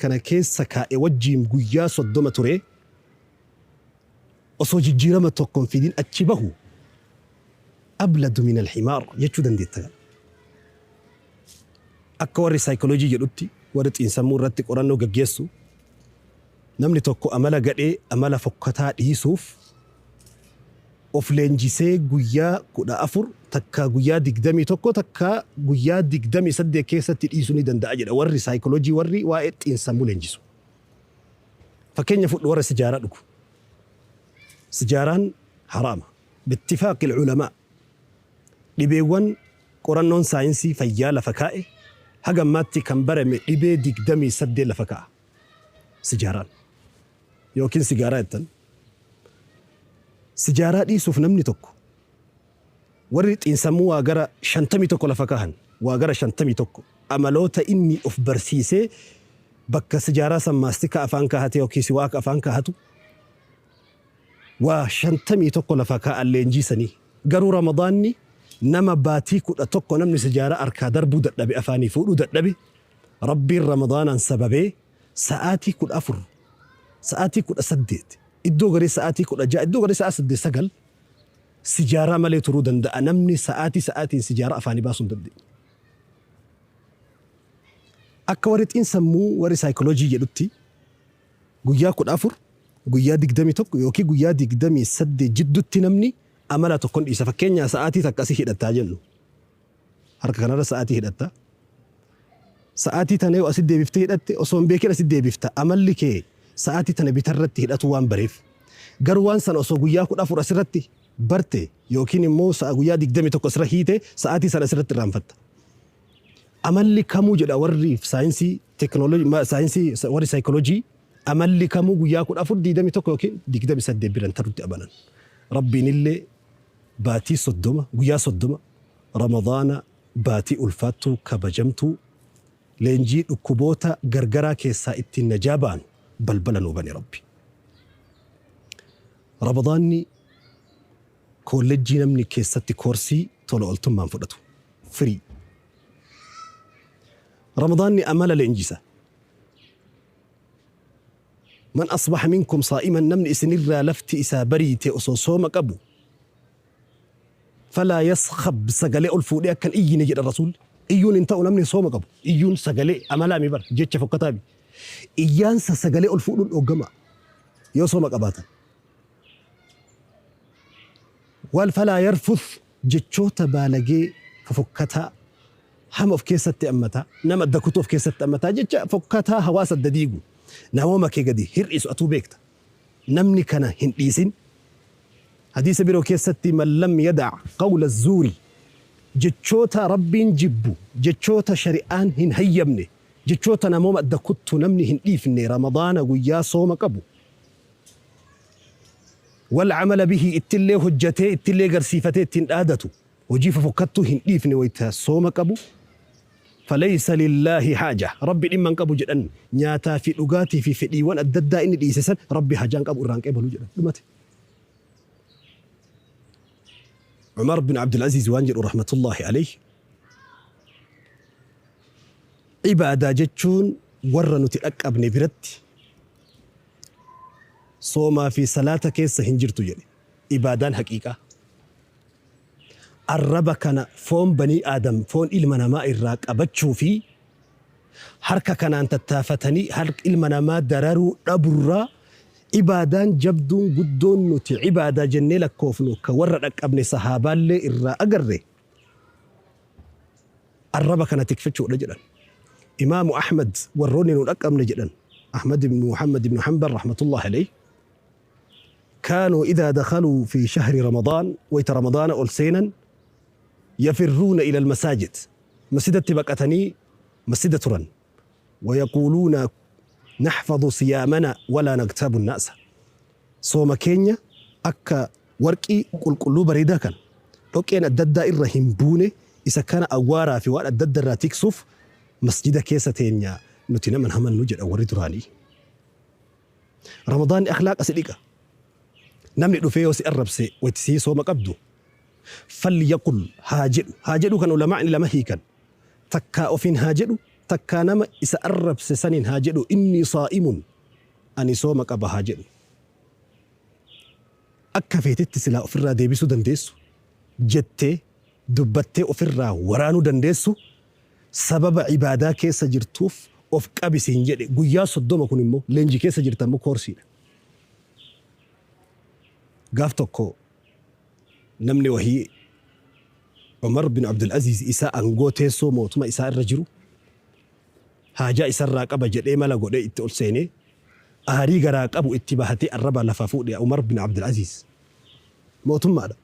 kana keessa kaa'e wajjiin guyyaa 30 turee osoo jijjiirama tokko hin fidin achi bahu abladu min alhimaar jechuu dandeetta. Akka warri saayikoloojii jedhutti, warri xiinsammuu irratti qorannoo gaggeessu, namni tokko amala gadhee, amala fokkataa dhiisuuf of leenjisee guyyaa 14 takkaa guyyaa 21 takkaa guyyaa 28 keessatti dhiisuu ni danda'a jedha warri saayikoloojii, warri waa'ee xiinsammuu leenjisu. Fakkeenya fudhu warra sijaaraa dhugu. Sijaaraan haraama. Bittifaaqil ulamaa. Dhibeewwan qorannoon saayinsii fayyaa lafa kaa'e haga ammaatti kan barame dhibee 28 lafa kaa'a. Sijaaraan. Yookiin sigaaraa jettan. Sijaaraa dhiisuuf namni tokko warri xiinsammuu waa gara 51 lafa kaahan, waa gara 51 amaloota inni of barsiisee bakka sijaaraa san maastikaa afaan kaahatee yookiin siwaaka afaan kaahatu waa 51 lafa kaa'an leenjii sanii. Garuu Ramadaanni nama baatii 11 namni sijaaraa harkaa darbuu dadhabe, afaanii fuudhuu dadhabe, Rabbiin Ramadaanaan sababee sa'aatii 14, sa'aatii 18, iddoo garii sa'aatii 16, iddoo garii sa'a 8, 9 sijaaraa malee turuu danda'a namni sa'aatii sa'aatiin sijaaraa afaanii baasuu hin dandeenye. Akka warri xiinsammuu, warri saayikoloojii jedhutti guyyaa 14, guyyaa 21 yookiin guyyaa 28 jiddutti namni amala tokkon dhiisa. Fakkeenyaa sa'aatii takka asii hidhattaa jennu. Harka kanarra sa'aatii hidhatta. Sa'aatii tana yoo asitti deebiftee hidhatte osoo hin beekin asitti deebifta. Amalli kee sa'aatii tana bitarratti hidhatu waan bareef. Garuu waan sana osoo guyyaa 14 asirratti barte yookiin immoo sa'a guyyaa 21 asirra hiite sa'aatii sana asirratti irraanfatta. Amalli kamuu jedha warri saayinsii teekinooloojii, saayinsii warri saayikooloojii, amalli kamuu guyyaa 14, 21 yookiin 28 biran tarutti amanan. Rabbiin illee baatii 30, guyyaa 30 Ramadaana, baatii ulfaattuu kabajamtuu leenjii dhukkuboota gargaraa keessaa ittiin najaa baanu balbala nuu bane Rabbi. Ramadaanni koollejjii namni keessatti koorsii tola ooltummaan fudhatu. Free. Ramadaanni amala leenjisa. Man asbaha minkum saa'iman, namni isinirraa lafti isaa bariite osoo sooma qabu, falaa yaskhab, sagalee ol fuudhee akka hin iyyine jedha Rasuulli. Iyyuun hin ta'u namni sooma qabu. Iyyuun sagalee amalaa mi bar jecha fokkataa mi. Iyyaansa sagalee ol fuudhuun dhooggamaa yoo sooma qabaatan. Wal falaa yarfuth, jechoota baalagee fofokkataa hama of keessatti ammataa, nama adda kutuu of keessatti ammataa, jecha fokkataa hawaasa adda diigu, namooma kee gadi hir'isu atuu beekta. Namni kana hin dhiisin. Hadiisa biroo keessatti man lam yadac qawla zuuri, jechoota Rabbiin jibbu, jechoota shari'aan hin hayyamne, jechoota namooma adda kuttu namni hin dhiifne Ramadaana guyyaa sooma qabu, wal amala bihi, ittillee hojjatee ittillee garsiifatee ittiin dhaadatu, hojii fofokkattuu hin dhiifne wayta sooma qabu, falaysa lillaahi haaja, Rabbi dhimma hin qabu jedhan. Nyaataa fi dhugaatii fi fedhiiwwan adda addaa inni dhiise san Rabbi haajaa hin qabu, irraa hin qeebalu jedhan. Dhumate. Umar bin Abdul Aziz waan jedhu rahmatullaahi alayhi, ibaadaa jechuun warra nuti dhaqqabne biratti soomaa fi salaata keessa hin jirtu jedhe. Ibaadaan haqiiqaa arraba kana foon banii Aadam, foon ilma namaa irraa qabachuu fi harka kanaan tattaafatanii harka ilma namaa dararuu dhaburraa ibaadaan jabduun guddoon nuti ibaadaa jennee lakkoofnu ka warra dhaqqabne sahaabaallee irraa agarre arraba kana tikfachuudha jedhan. Imaamu Ahmad, warroonni nu dhaqqabne jedhan, Ahmad ibn Muhammad ibn Hanbal rahmatullahi alayhi, kaanuu idaa dakhaluu fi shahri Ramadaan, wayta Ramadaana ol seenan, yafirruuna ila almasaajid, masjidatti baqatanii masjida turan, wayaquuluuna naxfadu siyaamana walaa nagtaabu nnaasa, sooma keenya akka warqii qulqulluu bareedaa kana dhoqqeen adda addaa irra hin buune isa kana awwaaraa fi waan adda adda irraa tiksuuf masjida keessa teenya, nuti nama hin hamannu jedhan warri duraanii. Ramadaanni akhlaaqa si dhiqa. Namni dhufee yoo si arrabse wayti sii sooma qabdu, falyaqul, haa jedhu. Haa jedhu kan ulamaa'ni lama hiikan. Takkaa ofiin haa jedhu. Takkaa nama isa arrabse saniin haa jedhu innii saa'imun ani sooma qaba haa jedhu. Akka feetetti silaa ofirraa deebisuu dandeessu, jettee, dubbattee ofirraa waraanuu dandeessu, sababa ibaadaa keessa jirtuuf of qabi siin jedhe. Guyyaa 30 kun immoo leenjii keessa jirta immoo koorsiidha. Gaaf tokko namni wahii Umar bin Abdul Aziz isaa angoo teessoo mootuma isaa irra jiru haajaa isarraa qaba jedhee mala godhee itti ol seenee aarii garaa qabu itti bahatee arraba lafaa fuudhe. Umar bin Abdul Aziz mootummaadha.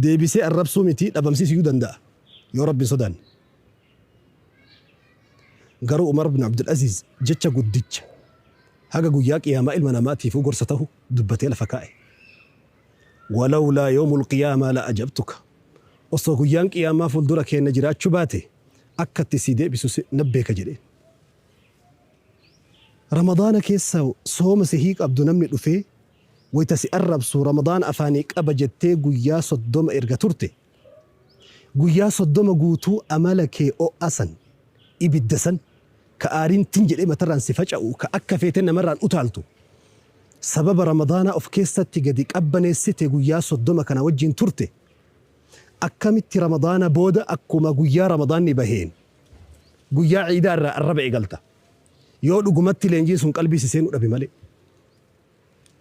Deebisee arrabsuu miti, dhabamsiisuu danda'a yoo Rabbi hin sodaanne. Garuu Umar bin Abdul Aziz jecha guddicha haga guyyaa qiyaamaa ilma namaatiifuu gorsa tahu dubbatee lafa kaa'e. Walawlaa yawmul qiyaamaa la ajabtuka. Osoo guyyaan qiyaamaa fuuldura keenya jiraachuu baate akka itti sii deebisu na beeka jedheen. Ramadaana keessa sooma sihii qabdu namni dhufee wayta si arrabsu, Ramadaana afaanii qaba jettee guyyaa 30 erga turte, guyyaa 30 guutuu amala kee o'aa san, ibidda san, ka aariin tin jedhee matarraan si faca'u, ka akka feete namarraan utaaltu, sababa Ramadaanaa of keessatti gadi qabbaneessite guyyaa 30 kana wajjin turte, akkamitti Ramadaana booda akkuma guyyaa Ramadaanni baheen guyyaa ciidaa irraa arraba eegalta? Yoo dhugumatti leenjiin sun qalbii si seenuu dhabe malee.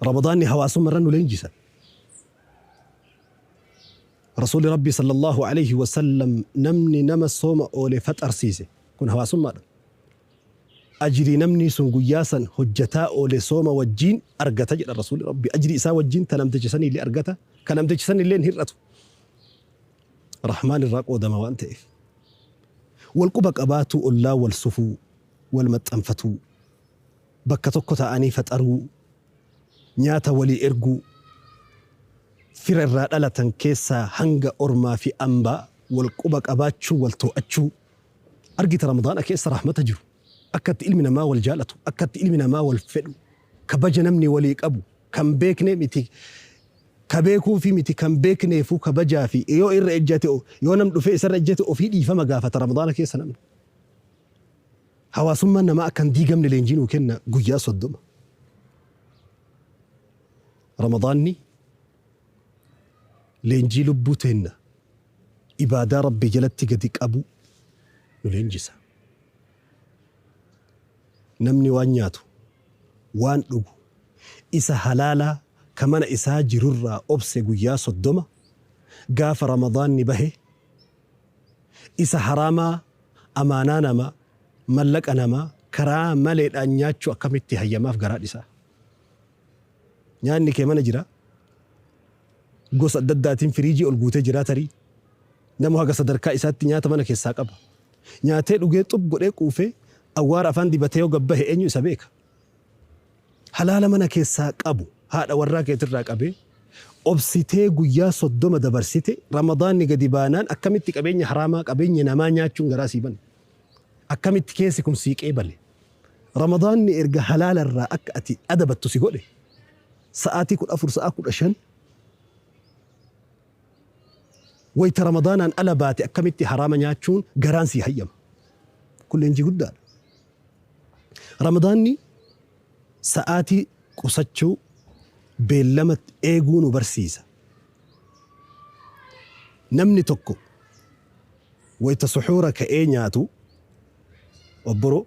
Ramadaanni hawaasummaa irra nu leenjisa. Rasuulli Rabbii sallallahu alayhi wa sallam namni nama sooma oole faxarsiise, kun hawaasummaadha. Ajrii namni sun guyyaa san hojjataa oole sooma wajjiin argata jedha Rasuulli Rabbii. Ajrii isaa wajjiin ta namticha sanii illee argata, ka namticha sanii illee hin hir'atu. Rahmaan irraa qoodama waan ta'eef. Wal quba qabaatuu, ollaa wal sufuu, wal maxxanfatuu, bakka tokko taa'anii faxaruu, nyaata walii erguu, fira irraa dhalatan keessaa hanga ormaa fi ambaa wal quba qabaachuu, wal too'achuu. Argita Ramadaana keessa rahmata jiru. Akkatti ilmi namaa wal jaalatu, akkatti ilmi namaa wal fedhu, kabaja namni walii qabu, kan beekne miti, ka beekuufi miti, kan beekneefuu kabajaa fi yoo irra ejjate, yoo nam dhufee isarra ejjate ofii dhiifama gaafata Ramadaana keessa namni. Hawaasummaan namaa akka hin diigamne leenjii nuu kenna guyyaa 30. Ramadaanni leenjii lubbuu teenna ibaadaa Rabbii jalatti gadi qabu nu leenjisa. Namni waan nyaatu, waan dhugu isa halaalaa ka mana isaa jirurraa obse guyyaa 30, gaafa Ramadaanni bahe isa haraamaa, amaanaa namaa, mallaqa namaa karaa maleedhaan nyaachuu akkamitti hayyamaaf garaa dhisaa? Nyaanni kee mana jira. Gosa adda addaatiin firiijii ol guutee jira tarii. Nama haga sadarkaa isaatti nyaata mana keessaa qaba. Nyaatee dhugee xub godhee quufee awwaara afaan dibatee yoo gabbahe eenyu isa beeka? Halaala mana keessaa qabu haadha warraa keetirraa qabee obsitee guyyaa 30 dabarsite, Ramadaanni gadi baanaan akkamitti qabeenya haraamaa, qabeenya namaa nyaachuun garaa sii bane? Akkamitti keessi kun sii qeebale? Ramadaanni erga halaala irraa akka ati adabattu si godhe, sa'aatii 14, sa'aa 15 wayta Ramadaanaan ala baate akkamitti haraama nyaachuun garaan sii hayyama? Kun leenjii guddaadha. Ramadaanni sa'aatii qusachuu, beellama eeguu nu barsiisa. Namni tokko wayta suxuura ka'ee nyaatu obboroo,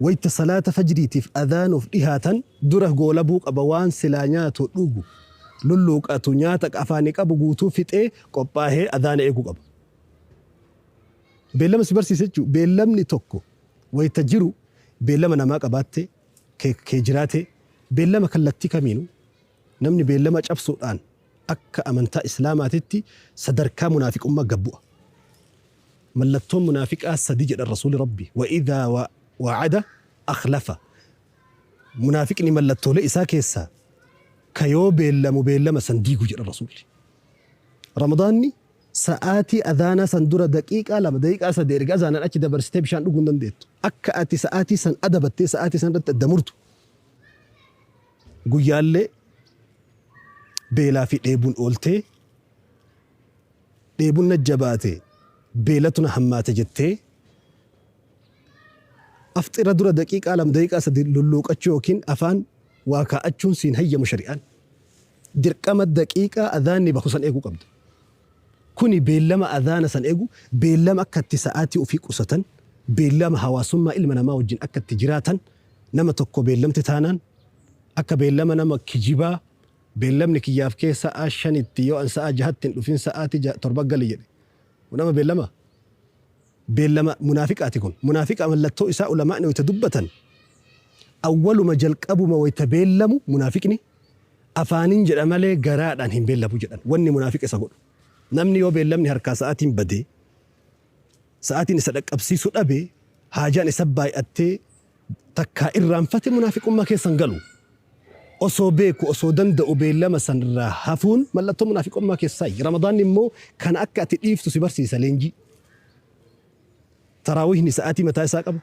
wayta salaata fajriitiif adhaanuuf dhihaatan dura goolabuu qaba. Waan silaa nyaatu, dhugu, lulluuqatu, nyaata afaanii qabu guutuu fixee qophaahee adhaana eeguu qaba. Beellama si barsiisa jechuudha. Beellamni tokko wayta jiru, beellama namaa qabaatte, kee jiraate, beellama kallattii kamiinuu namni beellama cabsuudhaan akka amantaa Islaamaatitti sadarkaa munaafiqummaa gad bu'a. Mallattoon munaafiqaa sadi jedhan Rasuulli Rabbi. Wa idhaa wa'ada akhlafa. Munaafiqni mallattoolee isaa keessaa ka yoo beellamu beellama san diigu jedhan Rasuulli. Ramadaanni sa'aatii adhaanaa san dura daqiiqaa 2, daqiiqaa 3 erga azaanaan achi dabarsitee bishaan dhuguu hin dandeettu. Akka ati sa'aatii san adabattee sa'aatii san irratti adda murtu. Guyyaallee beelaa fi dheebuun ooltee, dheebuun na jabaate, beelatu na hammaate jettee Afxira dura daqiiqaa 2 daqiiqaa 3 lulluuqachuu yookiin afaan waa kaa'achuun siin hayyamu shari'aan. Dirqama daqiiqaa adhaanni bahu san eeguu qabda. Kuni beellama adhaana san eegu, beellama akka itti sa'aatii ofii qusatan, beellama hawaasummaa ilma namaa wajjin akka itti jiraatan, nama tokko beellamte taanaan akka beellama nama kijibaa, beellamni kiyyaaf kee sa'aa 5tti yoo an sa'aa 6tti hin dhufin sa'aatii 7 gali jedhe. Kun nama beellamaa? Beellama munaafiqaati kun. Munaafiqa mallattoo isaa ulamaa'ni wayta dubbatan awwaluma jalqabuma wayta beellamu munaafiqni afaanin jedha malee garaadhaan hin beellamu jedhan. Wanni munaafiqa isa godhu. Namni yoo beellamni harkaa sa'aatiin badee, sa'aatiin isa dhaqqabsiisuu dhabe, haajaan isa baay'attee takkaa irraanfate munaafiqummaa keessa hin galu. Osoo beeku, osoo danda'u beellama san irraa hafuun mallattoo munaafiqummaa keessaayi. Ramadaanni immoo kana akka ati dhiiftu si barsiisa leenjii. Taraawiihni sa'aatii mataa isaa qaba.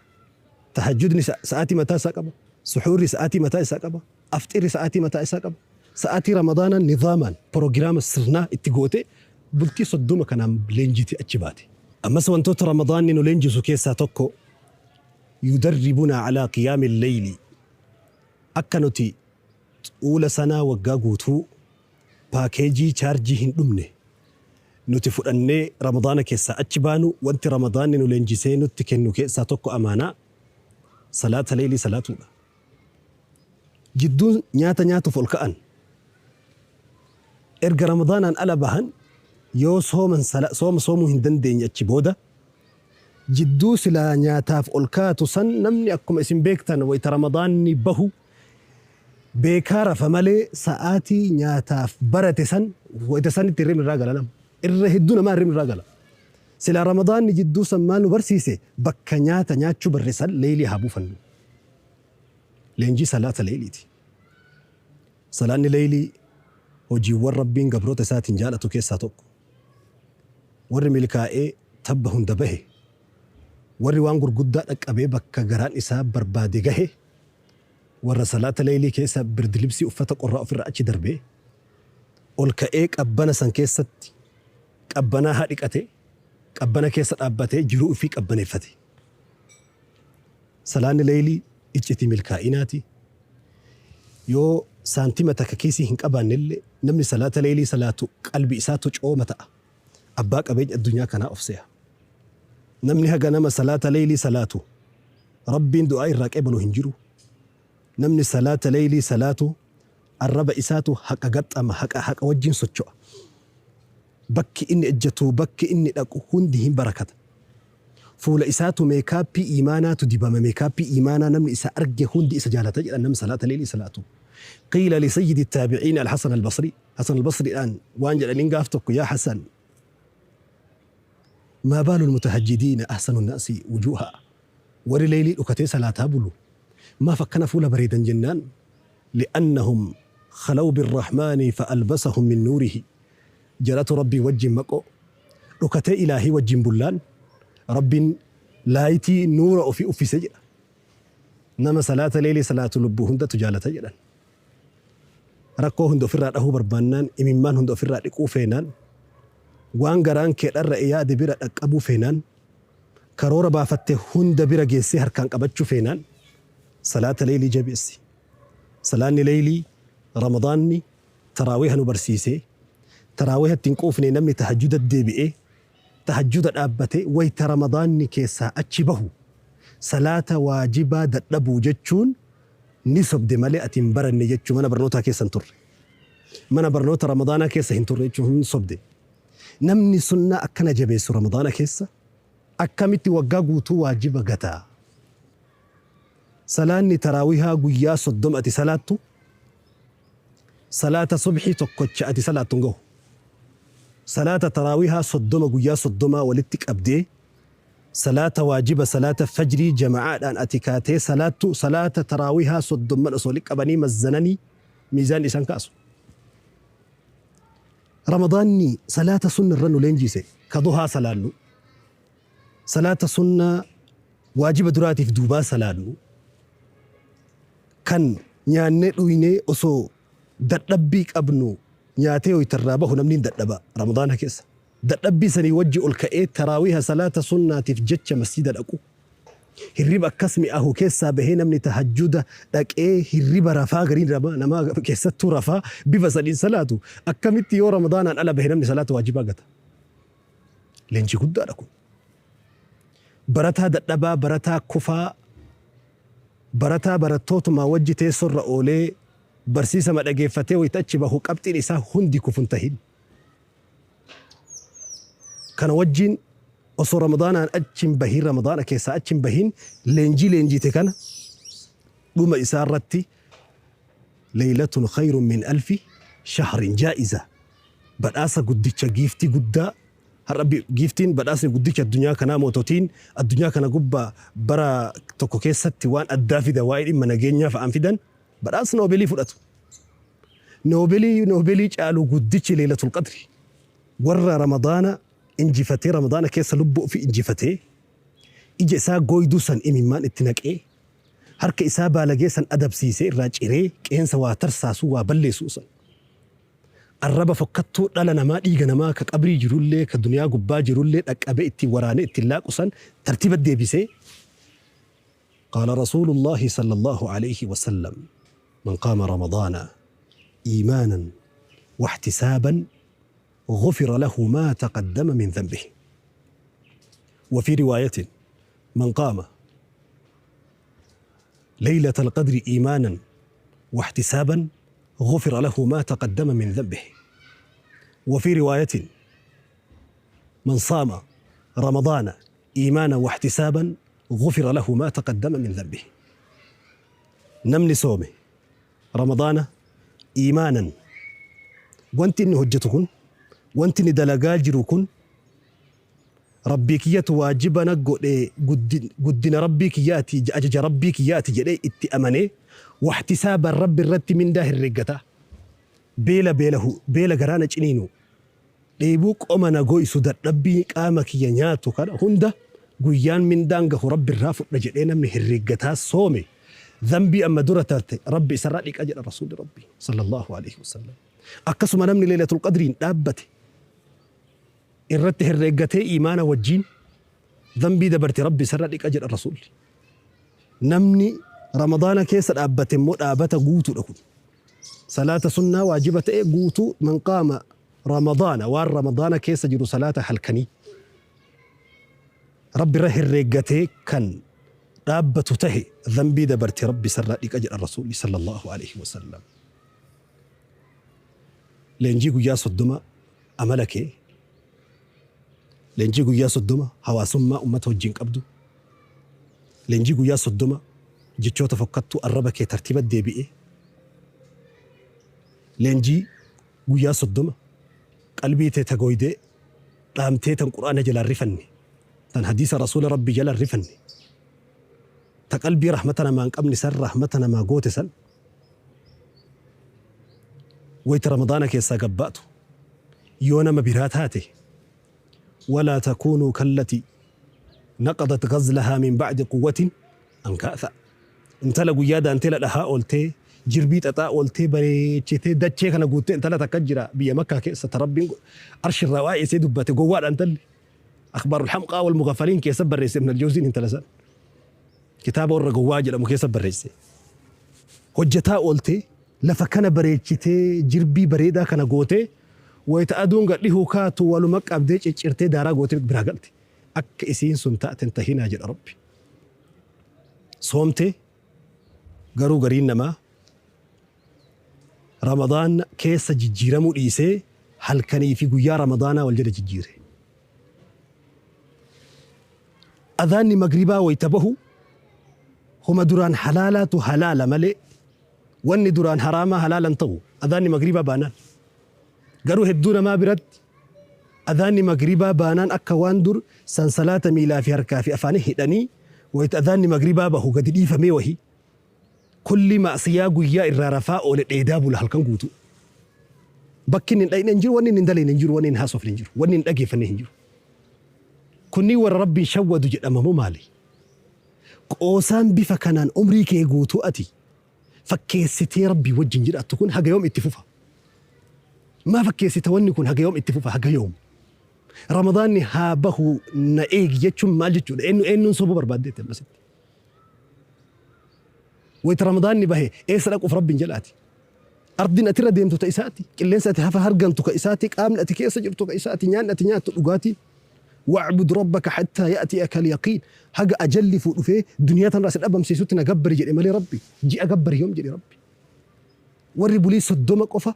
Tahajjudni sa'aatii mataa isaa qaba. Suhuurri sa'aatii mataa isaa qaba. Afxirri sa'aatii mataa isaa qaba. Sa'aatii Ramadaanaa nizaamaan porogiraama sirnaa itti gootee bultii 30 kanaan leenjitee achi baate. Ammas wantoota Ramadaanni nu leenjisu keessaa tokko yudarribunaa alaa qiyaamil leyli akka nuti xuula sanaa waggaa guutuu paakeejii chaarjii hin dhumne nuti fudhannee Ramadaana keessaa achi baanu wanti Ramadaanni nu leenjisee nutti kennu keessaa tokko amaanaa salaata leylii salaatuudha. Jidduun nyaata nyaatuuf ol ka'an erga Ramadaanaan ala bahan yoo sooman sooma soomuu hin dandeenye achi booda Jidduu silaa nyaataaf ol kaatu san namni akkuma isin beektan wayta Ramadaanni bahu beekaa rafa malee sa'aatii nyaataaf barate san wayta sanitti hirribni irraa gala nama. Irra hedduu namaa hirribni irraa gala. Silaa Ramadaanni jidduu san maal nu barsiise bakka nyaata nyaachuu barre san leeylii haa buufannu. Leenjii salaata leeyliiti. Salaanni leeylii hojiiwwan Rabbiin gabroota isaatiin jaalatu keessaa tokko. Warri milkaa'ee tabba hunda bahe, warri waan gurguddaa dhaqqabee bakka garaan isaa barbaade gahe, warra salaata leeylii keessa birdilibsii uffata qorraa ofirraa achi darbee, ol ka'ee qabbana san keessatti qabbanaahaa dhiqatee, qabbana keessa dhaabbatee jiruu ufii qabbaneeffate. Salaanni leeylii iccitii milkaa'inaati. Yoo saantima takka kiisii hin qabaannellee namni salaata leeylii salaatu qalbii isaatu cooma ta'a. Abbaa qabeenya addunyaa kanaa of seha. Namni haga nama salaata leeylii salaatu Rabbiin du'aa irraa qeebalu hin jiru. Namni salaata leeylii salaatu arraba isaatu haqa gaxxama, haqa haqa wajjin socho'a. Bakki inni ejjatu, bakki inni dhaqu hundi hin barakata. Fuula isaatu meekaappii iimaanaatu dibama, meekaappii iimaanaa namni isa arge hundi isa jaalata jedhan namni salaata leeylii salaatu. Qiila li sayyidi taabiciina al-Hasan al-Basri, Hasan al-Basriidhaan waan jedhaniin gaaf tokko yaa Hasan, maa baalu al-mutahajjidiina ahsanu naasi wujuuha, warri leeylii dhokatee salaataa bulu maaf akkana fuula bareedan jennaan, li'annahum khalaw birrahmaani fa'albasahum min nuurihi, Jaratu Rabbii wajjin maqoo dhokatee Ilaahii wajjin bullaan Rabbiin laayitii nuura ofii uffise jedha. Nama salaata leeylii salaatu lubbuu hundatu jaalata jedhan. Rakkoo hunda ofirraa dhahuu barbaannaan, imimmaan hunda ofirraa dhiquu feenaan, waan garaan kee dharra'e yaade bira dhaqqabuu feenaan, karoora baafatte hunda bira geessee harkaan qabachuu feenaan salaata leeylii jabeessi. Salaanni leeylii Ramadaanni Taraawiha nu barsiisee, taraawiha itti hin quufne namni tahajjuda deebi'ee, tahajjuda dhaabbatee wayta Ramadaanni keessaa achi bahu salaata waajibaa dadhabuu jechuun ni sobde malee ati hin baranne jechuu mana barnootaa keessa hin turre. Mana barnoota Ramadaanaa keessa hin turre jechuun hin sobde. Namni sunnaa akkana jabeessu Ramadaana keessa akkamitti waggaa guutuu waajiba gata? Salaanni taraawihaa guyyaa 30 ati salaattu Salaata subhii tokkocha ati salaattu hin gahu. Salaata taraawihaa 30 guyyaa soddomaa walitti qabdee salaata waajiba salaata fajrii jama'aadhaan ati kaatee salaattu salaata taraawihaa soddomman osoo walitti qabanii mazzananii miizaanni isaan kaasu. Ramadaanni salaata sunna irra nu leenjise ka duhaa salaannu salaata sunnaa waajiba duraatiif duubaa salaannu kan nyaannee dhuynee osoo dadhabbii qabnu nyaatee wayta irraa bahu namni hin dadhaba Ramadaana keessa. Dadhabbii sanii wajji ol ka'ee taraawiha salaata sunnaatiif jecha masjida dhaqu. Hirriba akkas mi'aahu keessaa bahee namni tahajjuda dhaqee hirriba rafaa gariin namaa keessattuu rafaa bifa saniin salaatu akkamitti yoo Ramadaanaan ala bahe namni salaata waajibaa gata? Leenjii guddaadha kun. Barataa dadhabaa, barataa kufaa, barataa barattootumaa wajji teessorra oolee barsiisama dhageeffatee wayita achi bahu qabxiin isaa hundi kufu hin tahin. Kana wajjiin osoo Ramadaanaan achi hin bahin, Ramadaana keessaa achi hin bahin leenjii leenjiite kana dhuma isaa irratti leeylatun khayrun min alfi shahrin jaa'iza badhaasa guddicha giiftii guddaa har'a giiftiin badhaasni guddicha addunyaa kanaa moototiin addunyaa kana gubbaa bara tokko keessatti waan addaa fida waa'ee dhimma nageenyaa fa'aan fidan badhaasa Noobelii fudhatu. Noobelii Noobelii caalu guddichi Leeylatul Qadri. Warra Ramadaana injifatee Ramadaana keessa lubbuu ofii injifatee ija isaa gooyduu san imimmaan itti naqee harka isaa baalagee san adabsiisee irraa ciree qeensa waa tarsaasuu waa balleessuu san arraba fokkattuu dhala namaa dhiiga namaa ka qabrii jirullee ka duniyaa gubbaa jirullee dhaqqabee ittiin waraanee ittiin laaqu san tartiiba deebisee. Qaala Rasuulullaahi sallallaahu aleyhi wa sallam, Man qaama Ramadaana iimaanan wahtisaaban gufira lahu maa taqaddama min dhanbihi. Wa fii riwaayatin, Man qaama laylatal qadri iimaanan wahtisaaban gufira lahu maa taqaddama min dhanbihi. Wa fii riwaayatin, Man saama Ramadaana iimaanan wahtisaaban gufira lahu maa taqaddama min dhanbihi. Namni soome Ramadaana iimaanan wanti inni hojjetu kun wanti inni dalagaa jiru kun Rabbii kiyyatu waajiba na godhe guddina Rabbii kiyyaati ajaja Rabbii kiyyaati jedhee itti amanee wahtisaaban Rabbi irratti mindaa herreeggataa beela beelahu beela garaa na ciniinu Dheebuu qoma na goysu dadhabbii qaama kiyya nyaatu kana hunda guyyaan mindaan gahu Rabbirraa fudha jedhee namni herreeggataa soome dhanbii amma dura tarte Rabbi isarraa dhiqa jedha Rasuulli Rabbii sallallaahu aleyhi wasallam. Akkasuma namni leeylatul qadriin dhaabbate irratti herreeggatee iimaana wajjiin dhanbii dabarte Rabbi isarraa dhiqa jedha Rasuulli. Namni Ramadaana keessa dhaabbate immoo dhaabata guutuudha kun. Salaata sunnaa waajiba ta'e guutuu man qaama Ramadaana waan Ramadaana keessa jiru salaata halkanii Rabbi irra herreeggatee kan dhaabbatu tahe dhanbii dabarte Rabbi isarraa dhiqa jedhan Rasuulli sallallaahu aleyhi wasallam. Leenjii guyyaa 30 amala kee, leenjii guyyaa 30 hawaasummaa ummata wajjin qabdu, leenjii guyyaa 30 jechoota fokkattuu arraba kee tartiiba deebi'e, leenjii Guyyaa 30 qalbii tee ta gooydee dhaamtee tan qur'aana jalaa hin rifanne, tan hadiisa rasuula Rabbii jala hin rifanne, ta qalbii rahmata namaa hin qabne san rahmata namaa goote san wayta ramadaana keessaa gad baatu yoo nama biraa taate walaa takuunuu kallati naqadat ghazlahaa min ba'di quwwatin ankaatha. Intala guyyaa daanteela dhahaa ooltee, jirbii xaxaa ooltee, bareechitee dachee kana guuttee intala takka jira biyya Makkaa keessa ta Rabbiin arshirraa waa'ee isee dubbate gowwaadha intalli. Akhbaarul hamqaa wal mughaffaliin keessa barreesse Ibn al-Jawziin intala san. Kitaaba warra gowwaa jedhamu keessa barreesse. Hojjetaa ooltee lafa kana bareechitee jirbii bareedaa kana gootee wayita aduun gad dhihuu kaatu waluma qabdee ciccirtee daaraa gootee biraa galte. Akka isiin sun taate hin tahinaa jedha Rabbi. Soomte garuu gariin namaa Ramadaan keessa jijjiiramuu dhiisee halkanii fi guyyaa Ramadaanaa wal jala jijjiire. Adhaanni magribaa wayta bahu homa duraan halaalaatu halaala malee wanni duraan haraamaa halaala hin ta'u adhaanni magribaa baanaan. Garuu hedduu namaa biratti Adhaanni Maghribaa baanaan akka waan dur sansalaata miilaa fi harkaa fi afaanii hidhanii wayta adhaanni Maghribaa bahu gadi dhiifamee wahii. Kulli ma'siyaa guyyaa irraa rafaa oole dheedaa bula halkan guutuu. Bakki inni hin dhayne hin jiru, wanni inni hin dalayne hin jiru, wanni hin haasofne hin jiru, wanni hin dhageeffanne hin jiru. Kunniin warra Rabbiin shawwadu jedhama moo maali? Qoosaan bifa kanaan umrii kee guutuu ati fakkeessitee Rabbii wajjin jiraattu kun haga yoom itti fufa? Maa fakkeessita wanni kun haga yoom itti fufa haga yoom? Ramadaanni haa bahu na eegi jechuun maal jechuudha? Eenyu eenyuun sobuu barbaaddeetti ammasitti? Wayita Ramadaanni bahe eessa dhaquuf Rabbiin jalaati? Ardiin ati irra deemtu ta isaati. Qilleensa ati hafa hargantu ka isaati. Qaamni ati keessa jirtu ka isaati. Nyaanni ati nyaattu dhugaatiin. Wa'bud rabbaka hattaa ya'tiyaka al-yaqiin. Haga ajalli fuu dhufee duniyaa tanarraa si dhabamsiisutti na gabbari jedhe malee Rabbi. Ji'a gabbari yoom jedhe Rabbi? Warri bulii 30 qofa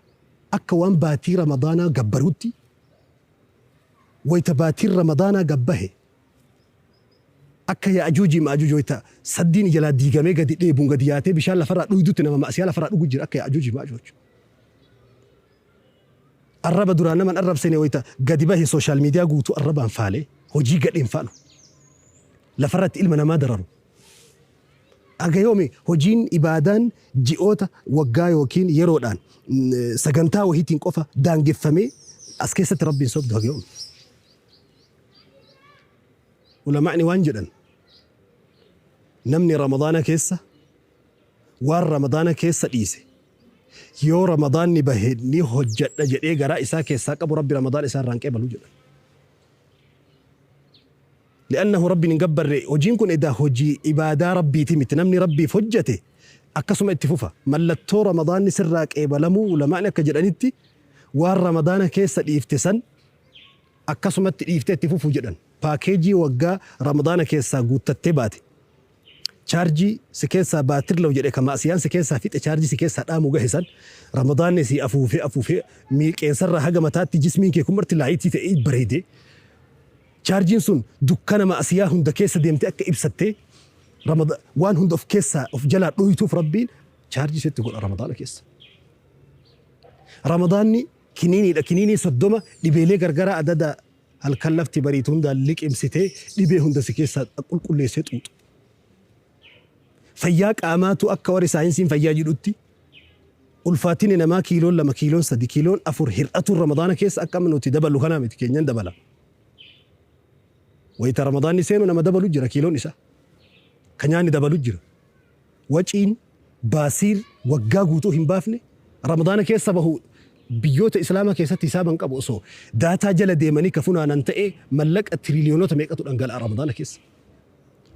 akka waan baatii Ramadaanaa gabbaruutti wayta baatiin Ramadaanaa gabbahe akka Ya'ajuujii Ma'ajuuj wayta saddiin jalaa diigamee gadi dheebuun gadi yaatee bishaan lafarraa dhuydutti nama ma'asiyaa lafarraa dhugu jira akka Ya'ajuujii Ma'ajuuj. Arraba duraan nama hin arrabsine wayta gadi bahe sooshaal miidiyaa guutuu arrabaan faalee hojii gadheen faalu. Lafarratti ilma namaa dararu. Haga yoomi hojiin ibaadaan ji'oota, waggaa yookiin yeroodhaan sagantaa wahiitiin qofa daangeffamee as keessatti Rabbiin sobdu haga yoomi? Ulamaa'ni waan jedhan namni Ramadaana keessa waan Ramadaana keessa dhiise yoo Ramadaanni bahe ni hojjadha jedhee garaa isaa keessaa qabu Rabbi Ramadaana isaa irraa hin qeebalu jedhan. Li'annahu Rabbiin hin gabbarre hojiin kun edaa hojii ibaadaa Rabbiiti miti namni Rabbiif hojjate akkasuma itti fufa mallattoo Ramadaanni sirraa qeebalamuu ulamaa'ni akka jedhanitti waan Ramadaana keessa dhiifte san akkasumatti dhiiftee itti fufuu jedhan paakeejii waggaa Ramadaana keessaa guuttattee baate chaarjii si keessaa baatirlaw jedhe ka ma'siyaan si keessaa fixe chaarjii si keessaa dhaamuu gahe san Ramadaanni si afuufee afuufee qeensarraa haga mataatti jismiin kee kun marti laayitii ta'ee bareedee Chaarjiin sun dukkana ma'asiyaa hunda keessa deemtee akka ibsattee waan hunda of keessaa of jalaa dhoytuuf Rabbiin chaarjii sitti godha Ramadaana keessa. Ramadaanni kiniiniidha. Kiniinii 30 dhibeelee gargaraa adada halkan lafti bariitu hundaan liqimsitee dhibee hunda si keessaa qulqulleessee xuuxu. Fayyaa qaamaatu akka warri saayinsiin fayyaa jedhutti ulfaatinni namaa kiiloon 2, kiiloon 3, kiiloon 4 hir'atuun Ramadaana keessa akka amma nuti daballu kanaa miti keenyan dabala. Wayita Ramadaanni seenu nama dabalu jira kiiloon isaa. Ka nyaanni dabalu jira. Waciin baasiir waggaa guutuu hin baafne Ramadaana keessa bahu biyyoota Islaamaa keessatti hisaaba hin qabu osoo daataa jala deemanii ka funaanan ta'ee mallaqa tiriiliyoonota meeqatu dhangala'a Ramadaana keessa.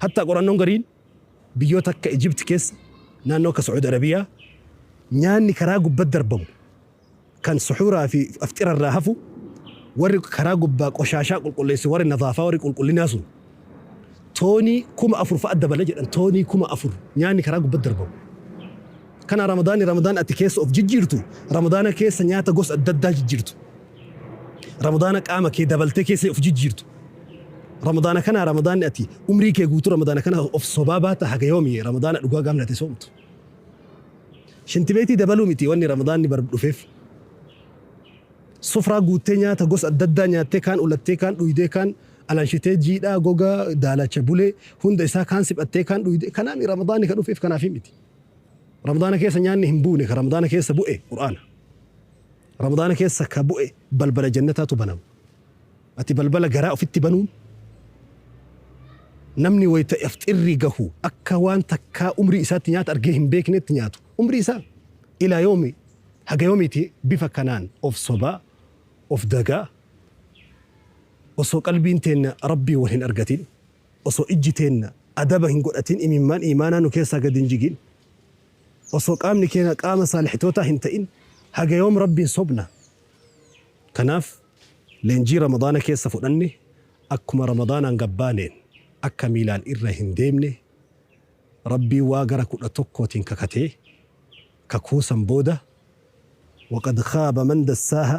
Hattaa qorannoon gariin biyyoota akka Egypt keessa naannoo akka Saudi Arabiyaa nyaanni karaa gubbat darbamu kan suhuuraa fi afxira irraa hafu warri karaa gubbaa qoshaashaa qulqulleessu warri nadaafaa warri qulqullinaa sun toonii 4000 fa'a dabala jedhan toonii 4000 nyaanni karaa gubbat darbamu. Kana Ramadaanni Ramadaan ati keessa of jijjiirtu Ramadaana keessa nyaata gosa adda addaa jijjiirtu. Ramadaana qaama kee dabaltee keessa of jijjiirtu. Ramadaana kanaa Ramadaanni ati umrii kee guutuu Ramadaana kana of sobaa baata haga yoomi Ramadaana dhugaa gaafni ati soomtu. Shintibeetii dabaluu miti wanni Ramadaanni bar dhufeef. Sufraa guuttee nyaata gosa adda addaa nyaattee kaan ulattee kaan dhuydee kaan alanshitee jiidhaa gogaa daalacha bulee hunda isaa kaan siphattee kaan dhuydee kanaami Ramadaanni ka dhufeef kanaaf miti. Ramadaana keessa nyaanni hin buune ka Ramadaana keessa bu'e Qur'aana. Ramadaana keessa ka bu'e balbala jannataatu banama. Ati balbala garaa ofitti banuun namni wayta afxirri gahu akka waan takkaa umrii isaatti nyaata argee hin beeknetti nyaatu. Umrii isaa ilaa yoomi haga yoomiiti bifa kanaan of sobaa of dagaa osoo qalbiin teenna Rabbiin wal hin argatin osoo ijji teenna adaba hin godhatin imimmaan iimaanaa nu keessaa gadi hin jigin osoo qaamni keenya qaama saalihitootaa hin ta'in haga yoom Rabbiin sobna? Kanaaf leenjii Ramadaana keessa fudhanne akkuma Ramadaanaan gad baaneen akka miilaan irra hin deemne Rabbiin waa gara 11tiin kakatee kakuu san booda waqad khaaba man dassaaha.